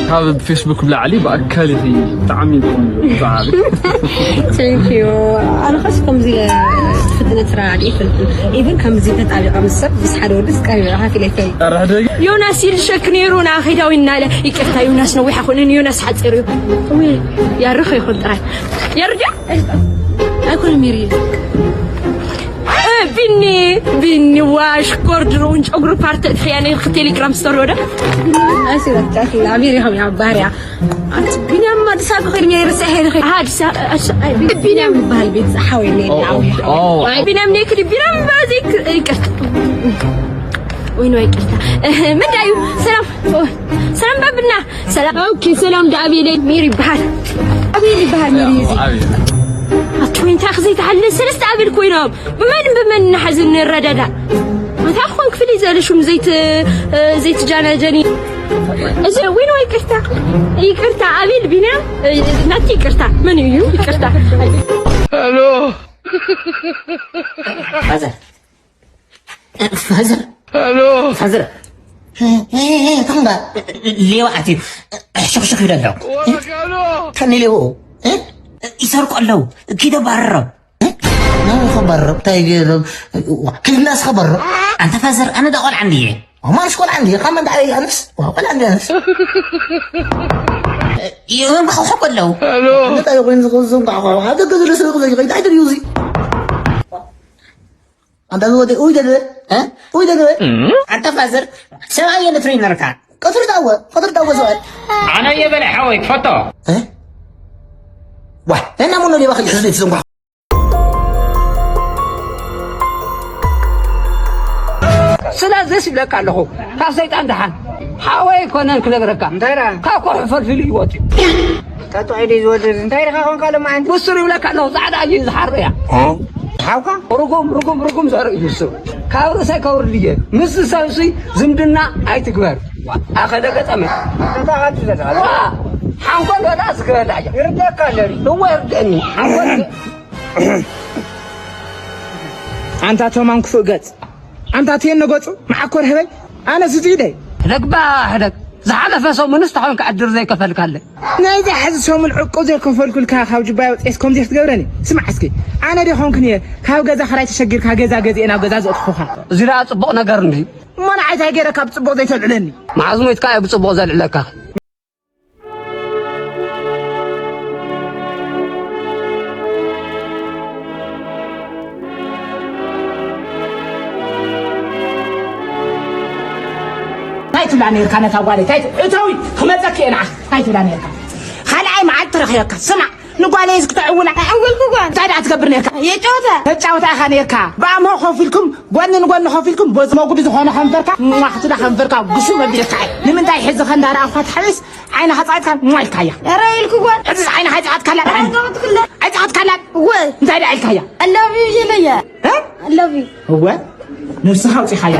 ካብ ፌስቡክ ብላዕሊ ብኣካል ኢኺ ብጣዕሚ ቆንጆ። ብዛዕባ Thank you። ኣነ ኸስ ከምዚ ፍጥነት ስራ ኣይፈልጥን። ኢቭን ከምዚ ተጣቢቐ ምስ ሰብ ምስ ሓደ ወዲ ቀሪበ ሓፊለ ይፈልጥ። ኧረ ሕደጊ። ዮናስ ይልሸክ ነይሩ ንኣኺ ዳዊት እናለ። ይቅርታ ዮናስ ነዊሕ ኣይኮነን፣ ዮናስ ሓፂር እዩ። ወይ ያርኽ ይኹን ጥራይ። የርድያ? ኣይኮነን ሚሪ። እ፣ ቢኒ፣ ቢኒ፣ ዋ፣ ሽኮር ድሮውን ጨጉሪ ፓርት እትኽያ ነይ ቴሌግራም ስቶሪ ወደ? ኣይ፣ ሲበቃ፣ ኣሜሪካ፣ ያ፣ ባህርያ። ኣቲ ቢንያም ኣዲስ ኣበባ ከይዱ፣ ሜሪ ርሳሕ ሄደ ከይዱ። ኣዲስ ኣበባ፣ ኣዲስ ኣበባ፣ ኣይ፣ ቢንያም ይበሃል፣ ቤት ሓወይ ነይ፣ ኦ፣ ኦ፣ ኦ። ኣይ፣ ቢንያም ነይ፣ ክዲ ቢንያም፣ በዚ ክ-፣ ይቅርታ። ወይ፣ ነው፣ ይቅርታ። እ፣ ምንዳዩ? ሰላም፣ ኦ፣ ሰላም፣ ባብና። ሰላም። ኦኬ፣ ሰላም ዳቤለይ። ሚር ይበሃል። ኣቤል ይበሃል፣ ሚር ይዚ። ኣቤል። ኣቲ፣ እንታይ ክዘይተሓለ ሰለስተ ኣቤል ኮይኖም። ብመን ብመን እናሓዝን ንረዳዳ። እንታይ ክኾን ክፍል እዩ ዘለ ሹም ዘይት-፣ እ፣ ዘይትጃናጀኒ። እዚ ዊኖ ይቅርታ። ይቅርታ፣ ኣቤል ቢንያም፣ እ፣ ናቲ ይቅርታ። መን እዩ? ይቅርታ። ሄሎ። ፋዘር። ፋዘር። ሄሎ። ፋዘር። እ፣ እ፣ እ፣ ከምባ ሌባ ኣትዩ። ሕሹኽሹኽ ይብል ኣሎ። ወረቀሎ። ከኒ ሌባኡ። እ? ይሰርቁ ኣለዉ። ኪዶ ባረሮም። እ? ናይ ኸባረሮም። እንታይ ገይሮም? ክልላስ ኸባረሮም። ኣንታ ፋዘር፣ ኣነ ዳ ቆልዓ እንድየ። ማንስ ቆልዓ እንድየ? ካብ መን ደዓይ ኣነስ? ዋ፣ ቆልዓ እንድየ ኣነስ? እዮም ክሓሓቁ ኣለዉ። ሄሎ። እንታይ ኮይኑ ዝኸዝዞም ክሓሓቁ? ሓደ ገዛ ለስርቕ ዘይኸይድ ኣይደልዩ እዚ። ኣንታ ዝወደ፣ ኡይ ደልበ? እ? ኡይ ደልበ? ኣንታ ፋዘር፣ ሰብኣይ የለ ትሬነርካ። ቀትሪ ዳወ፣ ቀትሪ ዳወ ሰብኣይ። ኣነ የበለ ሓወይ ትፈቶ። እ? ዋ፣ እና ሙኖ ሌባ ከይሕዝ ዘይትዘንጓ። ስለዚስ ይብለካ ኣለኹ፣ ካብ ሰይጣን ደሓን ሓወይ ኣይኮነን ክነግረካ። እንታይ ደኣ? ካብ ከውሒ ፈልፊሉ ይወጽእ። ታቶ ዓይደይ ዝወደድ እንታይ ኢኻ ኾንካ ሎማዓንቲ? ብሱር ይብለካ ኣለኹ፣ ጻዕዳ እዩ ዝሓርያ። ሓውካ? ርጉም፣ ርጉም፣ ርጉም ዘርኢ እዩ እሱ። ካብ ርእሰይ ከውርድ እየ። ምስ ሰብሲ ዝምድና ኣይትግበር። ኣኸለ ገጠመ። እንታይ ካብ ትዘለኻ? ዋ! ሓንኮል በላ ዝግበላ እያ። ይርደካ ኣለኒ። እወ ይርደኒ። ሓንኮል ኣንታ ቶማን ክፉእ ገጽ። ኣንታ ትየን ነገጹ መዓኮር ህበይ። ኣነ ስዚ ኢደይ። ሕደግባ ሕደግ። ዝሓለፈ ሰሙንስ ተኾንካ ዕድር ዘይከፈልካለ። ናይዚ ሕዚ ሰሙን ዕቁብ ዘይከፈልኩልካ ካብ ጅባይ ወጽኤስ ከምዚ ክትገብረኒ? ስማዕ እስኪ። ኣነ ዶ ኾንኩ ነየ ካብ ገዛ ኽራይ ተሸጊርካ ገዛ ገዚኤ ናብ ገዛ ዘእትኹኻ? እዚ ደኣ ጽቡቕ ነገር እንድዩ። እሞ ንዓይ እንታይ ገይረ ካብ ጽቡቕ ዘይተልዕለኒ? መሓዝ ሞይትካ እየ ብጽቡቕ ዘልዕለካ። እንታይ ትብላ ነርካ ነታ ጓለይ? እንታይ ት-፣ እተዊ፣ ክመጸኪ እየ ንዓኺ። እንታይ ትብላ ነርካ? ካልኣይ መዓልቲ ረኺበካ። ስማዕ፣ ንጓለይ እዚ ክተዕውላ። ኣዕወልኩ ጓል። እንታይ ደኣ ትገብር ነርካ? የጫወታ። ተጫወታ ኢኻ ነርካ። ብኣምሆ ኮፍ ኢልኩም፣ ጎኒ ንጎኒ ኮፍ ኢልኩም፣ በዚ መጉዲ ዝኾነ ከንፈርካ፣ ሟ ክትዳ ከንፈርካ፣ ግሱ መቢልካ እየ። ንምንታይ ሕዚ ኸንዳ ደኣ እኳ ትሓይስ፣ ዓይንኻ ጻዕትካ፣ ሟ ኢልካያ። ኧረ ኢልኩ ጓል። ሕዚ ዓይንኻ ኣይጻዕትካላ፣ ኧረ ዓይን-፣ ጻዕትክለ። ኣይጻዕትካላን። እወ። እንታይ ደኣ ኢልካያ? I love you ኢለያ። እ? I love you። እወ። ነብስኻ ኣውጺኻያ።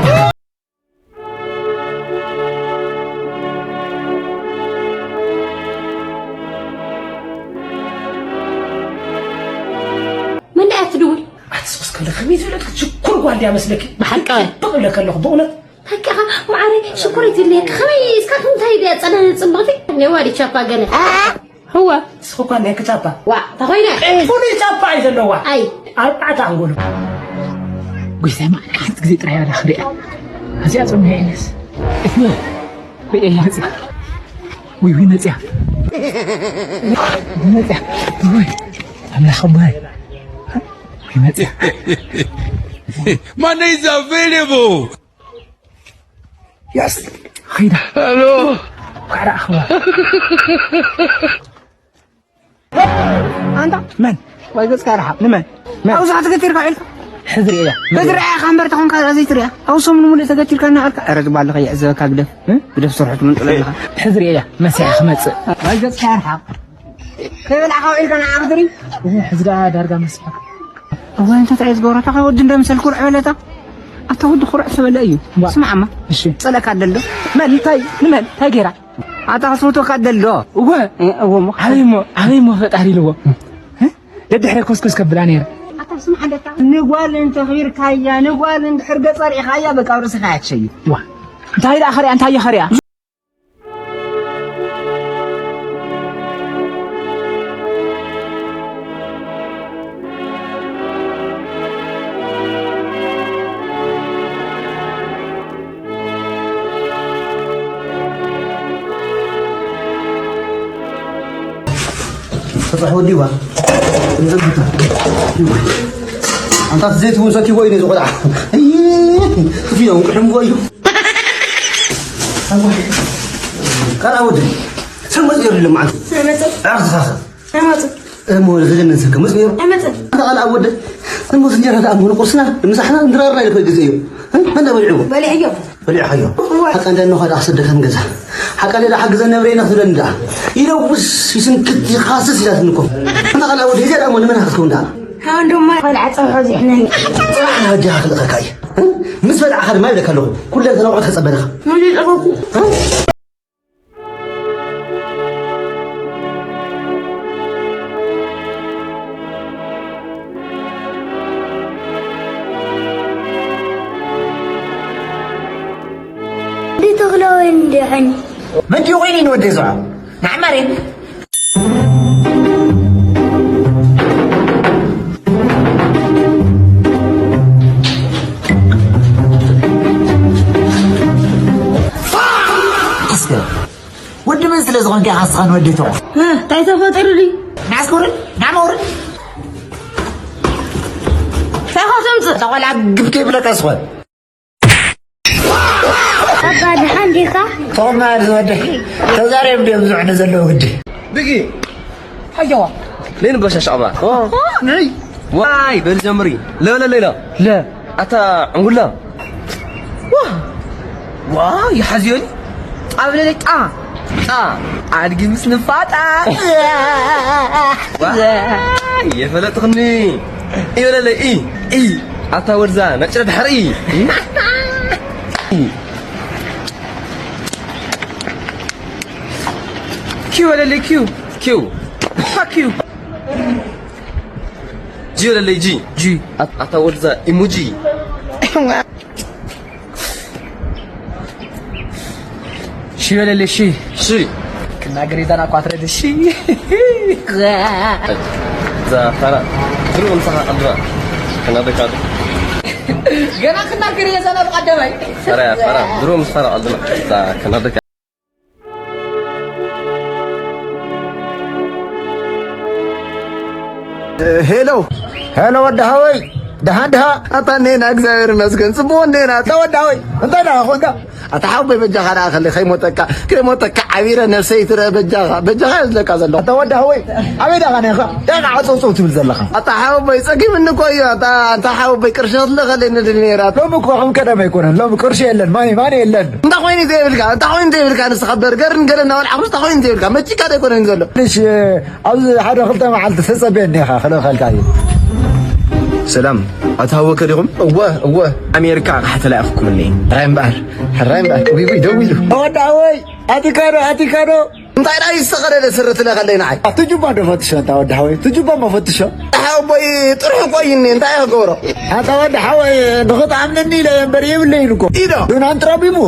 መን ደኣ ትድውል? ኣትስኩስ ከለ ከመይ ዝበለት ሽኩር ጓል ድያ መስለኪ? ብሓቂ? ጽብቕ ኢለኪ ኣለኹ፣ ብእውነት። ሓቂኻ፣ መዓረይ፣ ሽኮር ይትልየኪ። ከመይ እስካ እንታይ ድያ ጸነ ጽብቕቲ? ኔዋ ዲ ቻፓ ገለ። ህወ። ንስኺ እኳ እንዲኺ ቻፓ። ዋ፣ ተኾይነ። ፍሉይ ቻፓ እዩ ዘለዋ። ኣይ። ኣርባዕተ ኣንጎሎ። ጎይታይ፣ መዓረይ፣ ሓንቲ ግዜ ጥራይ እያ ክሪኣ። እዚኣ ጽምያ እየስ። እትነ፣ ርእየያ መጽያ። ውይ፣ ውይ፣ መጽያ። ውይ፣ መጽያ። ውይ፣ ኣምላኽ ኣቦይ። ውይ፣ መጽያ። ማነይ እዛ available? ያስ፣ ኸይዳ። ሄሎ። ኳዕራ ኣኽባ። ኣንታ መን? ወይ ገጽካ ርሓቕ። ንመን? መን? ኣብዛ ተገቲርካ ኢልካ። ሕዝሪ እያ። ተዝርኣያ እምበር ተኾንካ ዘይትርኣ። ኣብ ሰሙን ሙሉእ ተገቲርካ እናበልካ። ኧረ፣ ዝባልኻ የዕዘበካ ግደፍ። እ? ግደፍ፣ ስርሑ ትምንጥሎ ኣለኻ። ሕዝሪ እያ። መሲያ ክመጽእ። ወይ ገጽካ ርሓቕ። ከይበላዕካ ውዒልካ ንዓ ክትርኢ። እህ፣ ሕዝጋ ዳርጋ መሲያ። እወ፣ እንታይ እዩ ዝገብሮ? እታ ወዲ እንደ ምሰል ኩርዕ በለታ። ኣታ ወዲ ኩርዕ ተበለ እዩ። ዋ። ስማዕማ። እሺ። ጸለካ ደልዶ? መን? እንታይ? ንመን? እንታይ ገይራ? ኣታ ክስውተካ ደልዶ? እወ። እ፣ እወ፣ እሞ። ኣበይ እሞ? ኣበይ እሞ ፈጣሪ ኢልዎ? እ? ደድሕረ ኮስኮስ ከብላ ነይረ። ኣታ ስማዕ ደታ። ንጓል እንተኽቢርካያ፣ ንጓል እንድሕር ገጸ ርኢኻያ፣ በቃ ኣብ ርእስኻ እያ ትሸይድ። ዋ። እንታይ ደኣ ኸሪኣ? እንታይ እየ ኸሪኣ? ተጻሕ ወዲዋ። እንዘግታ። ኣንታ ዘይት እውን ሰትይዎ እዩ ነዚ ቆልዓ። እይ፣ ክፍዮ፣ እንቅሕምዎ እዩ። ኣዋ። ካልኣ ወደ። ሰብ መጽኡ የብሉ መዓልቲ። ኣይመጽእ። ኣርዝኻኸ። ኣይመጽእ። እሞ ዝደነ ሰብ መጽኡ የብሉ። ኣይመጽእ። ኣንታ ካልኣ ወደ። እሞ እንጀራ ደኣ እሞ ንቁርስና፣ ንምሳሕና፣ ንድራርና ኢሉ ግዜ እዩ። እ? መን በሊዕዎ? በሊዕዮ። በሊዕካዮ? እወ። ሓቃ እንዳ እንኳ ደኣ ክሰደካ ንገዛ። ሓቃ እንዳ ሓግዘ ነብረ ኢና ክትብለኒ ደኣ። ኢለ ውስ ይስንክት ይኻስስ ኢላትኒ እኮ። ኣንታ ካልኣ ወደ እዚኣ ደኣ እሞ ንመን ክትከውን ደኣ? ሃ፣ እንዶማ ቆልዓ ጸብሖ ዚሕነኒ። ጽባሕ ንሃጃ ክልእኸካ እየ። እ? ምስ በላዕኻ ድማ ይብለካ ኣለኹ። ኩለን ተነቑዖት ከጸበለኻ። ሙሉ ይጠበኩ። እ? እንዲ ተኽለ ወይኒ እንዲዐን። መዲኡ ኮይኒ ንወደይ ዝዖ። ንዓማሬን። እስከ ወዲ መን ስለ ዝኾንካ ኢኻ ንስኻ ንወደይ ትዕርፍ? እ፣ እንታይ ተፈጢሩ ድዩ? ናስኩርን ናመውርን። እንታይ ኢኻ ተምጽእ? እታ ቆልዓ ግብ ከይብለካ ዝኾን። ኣባ፣ ደሓን ዲኻ? ተኾና ዝወደ ተዛሪብ ድዮም ዝዕነ ዘለዉ ግዲ። ብጊ ሓየዋ። ነይ ንበሻ ሻዕባ። ኦ። ነይ። ዋይ፣ በል ጀምሪ። ለበለ ሌላ። ለ። ኣታ ዕንጉላ። ዋ። ዋ፣ ይሓዝዮኒ። ጣ ብለለይ ጣ። ጣ። ኣድጊ ምስ ንፋጣ። ዋ። የፈለጥኽኒ። ይበለለይ፣ ኢ፣ ኢ። ኣታ ወድዛ፣ ነጭ ድሕሪ። ኪው በለለይ፣ ኪው። ኪው። ፋክ ዩ። ጂ በለለይ፣ ጂ። ጂ። ኣት-፣ ኣታ ወድዛ፣ ኢሙጂ። ሺ በለለይ፣ ሺ። ሺ። ክናገር ይዛና እኳ ትረድ፣ ሺ። እዛ ፋራ፣ ድሮ ምሳኻ ቀልድና። ክናደካ ዶ? ገና ክናገር ይዛና ብቀደማይ። ፋራ፣ ፋራ፣ ድሮ ምስ ፋራ ቀልድና። እዛ ክናደካ። ሄሎ። ሄሎ፣ ወዲ ሃወይ። ደሓን ድኻ? ኣታ እኔና፣ እግዚኣብሔር ይመስገን። ጽቡቕ እኔና። ኣታ ወዲ ሃወይ፣ እንታይ ደኣ ኾንካ? ኣታ ሓወቦይ፣ በጃኻ ደኣ ከለ ከይሞተካ፣ ከይሞተካ ዓቢረ ነብሰይ ትረ፣ በጃኻ፣ በጃኻ እየ ዝለካ ዘለኹ። ኣታ ወዲ ሃወይ፣ ኣበይ ደኣ ኔኻ? ደኣ ዓጸውጸው ትብል ዘለኻ? ኣታ ሓወቦይ፣ ጸጊምኒ እኮ እዩ። ኣታ፣ ኣታ ሓወቦይ፣ ቅርሺ ክትልእኸለይ ንደሊ ነይራ። ሎሚ እኮ ከም ቀደም ኣይኮነን። ሎሚ ቅርሺ የለን፣ ማኒ፣ ማኒ የለን። እንታይ ኮይኑ ዘይብልካ? እንታይ ኮይኑ ዘይብልካ? ንስኻ በርገርን ገለ እናበልዓ፣ እንታይ ኮይኑ ዘይብልካ? መቺካ ዶ ኣይኮነን ዘሎ? እሺ፣ ኣብዚ ሓደ ክልተ መዓልቲ ተጸበየኒ ኢኻ፣ ክልእኸልካ እዩ። ሰላም፣ ኣቶ ሃወከ ዲኹም? እወ፣ እወ። ኣሜሪካ ኣቕሓ ተላኢኹኩም እኒኤ። ሕራይ እምበኣር፣ ሕራይ እምበኣር። ውይ፣ ውይ፣ ደው ኢሉ። ወዲ ሃወይ፣ ኣቲካ ዶ፣ ኣቲካ ዶ? እንታይ ደኣ ዝተኸደደ ስረ ትለኸለይ ንዓይ? ኣቲ ጁባ ዶ ፈትሾ፣ እንታ ወዲ ሃወይ? እቲ ጁባ እሞ ፈትሾ። ሓወቦይ ጥርሑ እኮ እዩ እኒኤ፣ እንታይ እየ ክገብሮ? ኣታ ወዲ ሃወይ፣ ንኽትኣምነኒ ኢለ እየ እምበር የብለይን እኮ። ኢዶ? ዶናልድ ትራምፕ እዩ።